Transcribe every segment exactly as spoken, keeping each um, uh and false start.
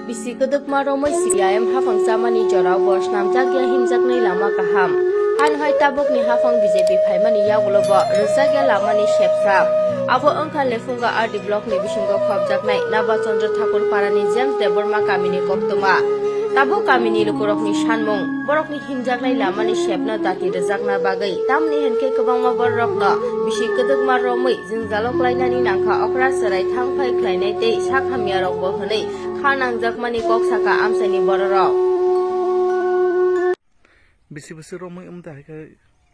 Bisi kwdwkma romwi C P I M haphang chamani jorao bo snamjakya himjaknai lama kaham. Haino hai tabukni haphang B J P phaimani yagulo bo rwjakya lamani sepsa. Abo wngkha Lephunga R D blockni bisingo khopjaknai Nabachandra Thakur parani James Debbarma kamini koktwma. Tabuk kamini lukurokni sanmung, borokni himjaknai lamani sepno dati rwjakna bagwi, tamni hinkhe kwbangma bororokno bisi kwdwkma romwi jwngjalo klainani nangkha okra chwrai thang phai khlainai tei sak hamyarokbo hwnwi kha nangjakmani kok saka amchaini bororok. Bisi bisi romwi wngtwi hai khe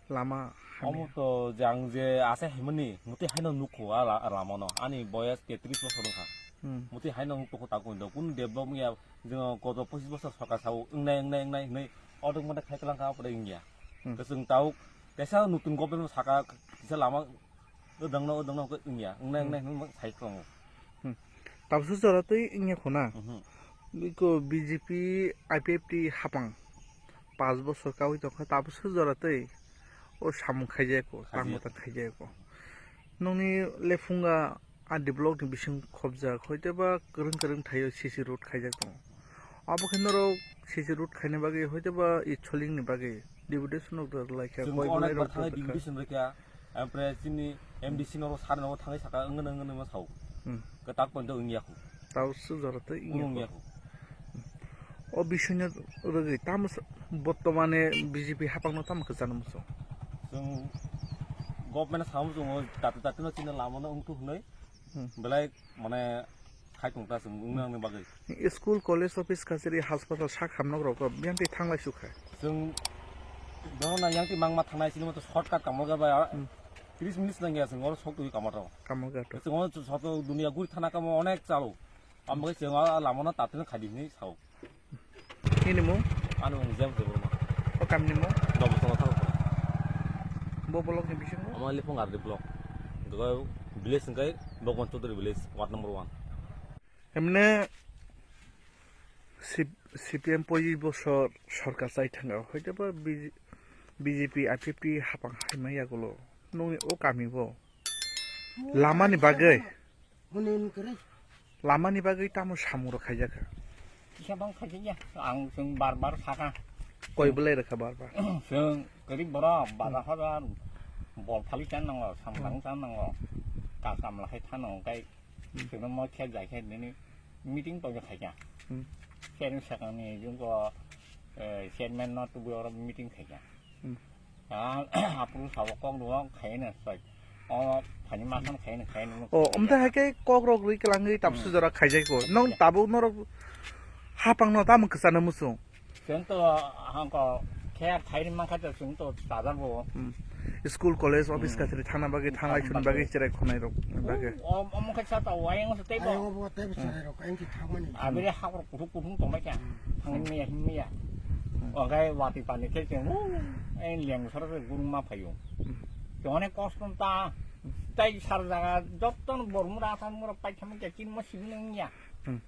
lama hamya. Omo to jang je ase himani muti haino nukho a la-, lamano. Ani boyas tetris bosor wngkha. Hmm. Muti haino nukho ta kun do kun develop ya jwngo koto pochis bosor saka sao wngnai, wngnai, wngnai, wngnai. Odok mane khai kwlang kha pore wngya. Hmm. Kwchwng tauk tesa nutun government saka kisa lama Odangno, odangno khe wngya, wngnai, hmm, wngnai hwnwi sai tongo. Hmm. Tabukhe jora twi wngya khuna. Mhm. Biko B J P, I P F T hapang. Panch bosor kawi tongkha, tabukhe jora twi o samung khaijaya kho, khaijaya tangma kho. Tang khaijaya kho. Nokni Lephunga R D block ni bising khobjak, hoiteba kwrwng kwrwng thaio C C road khaijak tongo. Abo khe norok C C road khaina bagwi hoiteba i cholingni bagwi deputation rok rwlaikha, chwng koi onek belai bar rok thangwi rwkha. Deputation rwkha, ampre chini M D C norok sari norok thangwi saka wngno wngno ma sao. Hmm. Kwtak poito wngya khu. Tao sujara tei wngya khu. Wngya khu. O bisingno rwgwi tamo sa-, bortomane B J P hapangno tamo kwchana muchung. Chwng government samo chwng o dati dati no chini lama no wngtu hwnwi. Hmm. Belai mane khai tong ta chwng wngna wngna bagwi. School, college, office, kachari, hospital, sak hamnok rok biyang twi thanglai sukha. Chwng dono na yang twi mangma thangnai chini moto shortcut kamo ga ba. Hmm. Tris minutes nangya chwng oro sok twi kamo to. Kamo ga to. Chwng oro soto dunia guri thana kamo onek chalo. Amo khe chwng o lama no tatino khai di hinwi sao. Nini mung? Ani mung James Debbarma. O kamini mung? Dobotono thang. Bo block ni bisingo? Ama Lephunga R D block. Dogo village hwnkhe Bhagwan Chaudhary village, ward number one. Emne C-, C P M pochis bosor sorkar chai thanga, hoiteba B J-, B J P, I P F T hapang haima yagulo. Nungni o kami bo. Lamani bagwi. Hwnwi kwrwi. Lamani bagwi tamo samung rok khaijak kha? Kisa bang khaijak ya, ang chwng bar bar sakha. Koi belai rwkha bar bar? Chwng kwrwi borok bazar hajar bol phali chan nango, samung Hmm. chan nango, kaam kaam lahai thano, kai Hmm. chwngno mo khe jai khe nini meeting tongja khaikha. Hmm. Chairman sakani jungko, eh, chairman no tubui oro meeting khaikha. Hmm. Ah, apru sabo kok duo khaina soi. O phani masan khaina khaina nuk. O, khaina. Omtha hai khe kok rok rwi kwlangwi tabsu Hmm. jora khaijai ko. Nong Ya. Tabuk norok hapang no tamo kwchana muchung. Chwng to hangko khe khairi mankha to chwng to chajak bo. Hmm. School, college, office Hmm. kachari thangna bagwi, Hmm, thanglai thangna suni bagwi bagwi. Cherai khonai rok bagwi. O, o, omo khe sa ta wayang se tei bo. Ayang bo tei bo Hmm. cherai rok, ayang ki thangmani. Abire hakor kuthuk kuthung tongbai kha. Hmm. Thangni miya, miya. Hmm. O gai wati pani khe chwng, o, ei leng sara se gurung ma phaio. Hmm. Chwng onek kosto ta, tei sar jaga, jotto no bormura, asam mura, paitham khe kinma sibini wngya. Hmm.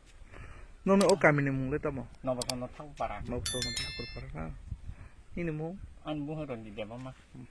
Nokni o kamini mung le tamo? Nobotono Thakurpara. Nobotono Thakurpara na? Nini mung? Ani mung Ronjit Debbarma. Hmm.